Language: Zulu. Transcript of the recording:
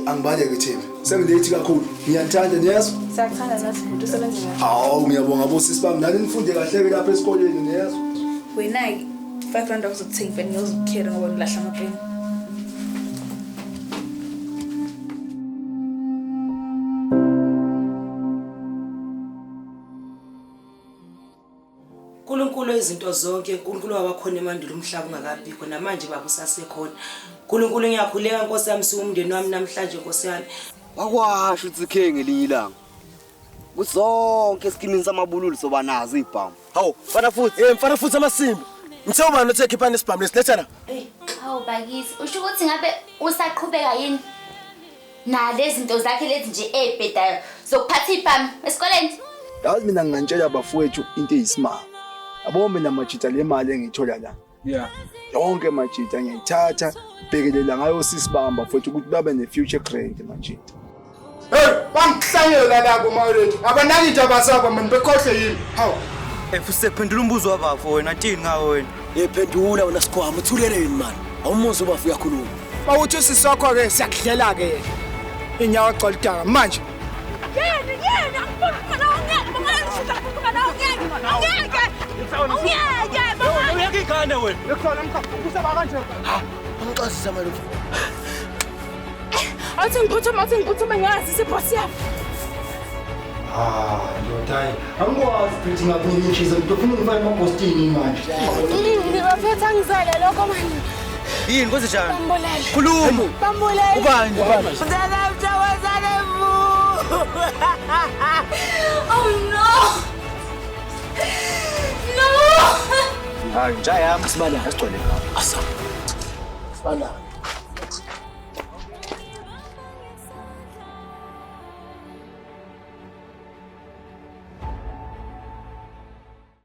Angibaleke Thembi. Sengilethi kakhulu. Ngiyanithanda niyezwa? Siyakuthanda nathi bhuti usebenze kahle. Hawu ngiyabonga bosisi bami nani nifunde kahle ke lapha esikoleni niyezwa? Wena-ke R5 awuzokuthenga ipeni ngiyozukukhela ngoba ngilahla amapeni. Nkulunkulu izinto zonke, Nkulunkulu wabakhona emandulo umhlaba ungakabikho namanje baba usasekhona. Nkulunkulu ngiyakhuleka Nkosi yami siwumndeni wami namhlanje Nkosi yami. Wakwasho ukuthi khe ngelinye ilanga. Ukuthi sonke esikimini samabululu soba nazo izibhamu. Hawu, mfana futhi. Eh mfana futhi amasimba. Ngithe ubani othe khiphani isibhamu lesi letha la. Hawu bakithi, usho ukuthi ngabe usaqhubeka yini nalezi zinto zakhe lezi nje ey'bhedayo zokuphatha ibhamu esikoleni? Yazi mina ngingantshela bafowethu into eyisimanga. Yabo mina majita le mali engiyithola la. Yeah. Yonke majita ngiyayithatha bhekelela ngayo sisi bami bafowethu ukuthi babe ne future grand majita. Hey, bangihlanyela la kuma-already. Abanaki indaba zabo mani bekhohle yini? Hawu. Eh futhi sephendula umbuzo wabafo wena tini ngawe wena. Eh phendula wena sikhwama uthuleleni mani. Awumuzi ubafo uyakhuluma. Bawuthi usisi wakho-ke siyakudlela-ke yena. Inyawo agcwala udaka manje. Yini yini angifuni ukuba nawe ngeke bangeke ngifuna nawe ngeke angeke angeke bangeke Uyeke ingane wena. Ekhona mkha, usaba kanje. Ha, umxazisa manje. Athi ngiphuthume athi ngiphuthume ngazi isibhosi yami. Ah, ndoda hayi. Angikwazi futhi ngakunika inhliziyo ngifuna ungifake emabhostini manje. Ngibaphethe angizele lokho manje. Yini kwenze njani? Bambulele. Khuluma. Bambulele. Ubani? Ubani? Mntana mtawazane mu. Oh no. No. Hayi, nja yami sibala asigcwele. Asa. Sibala.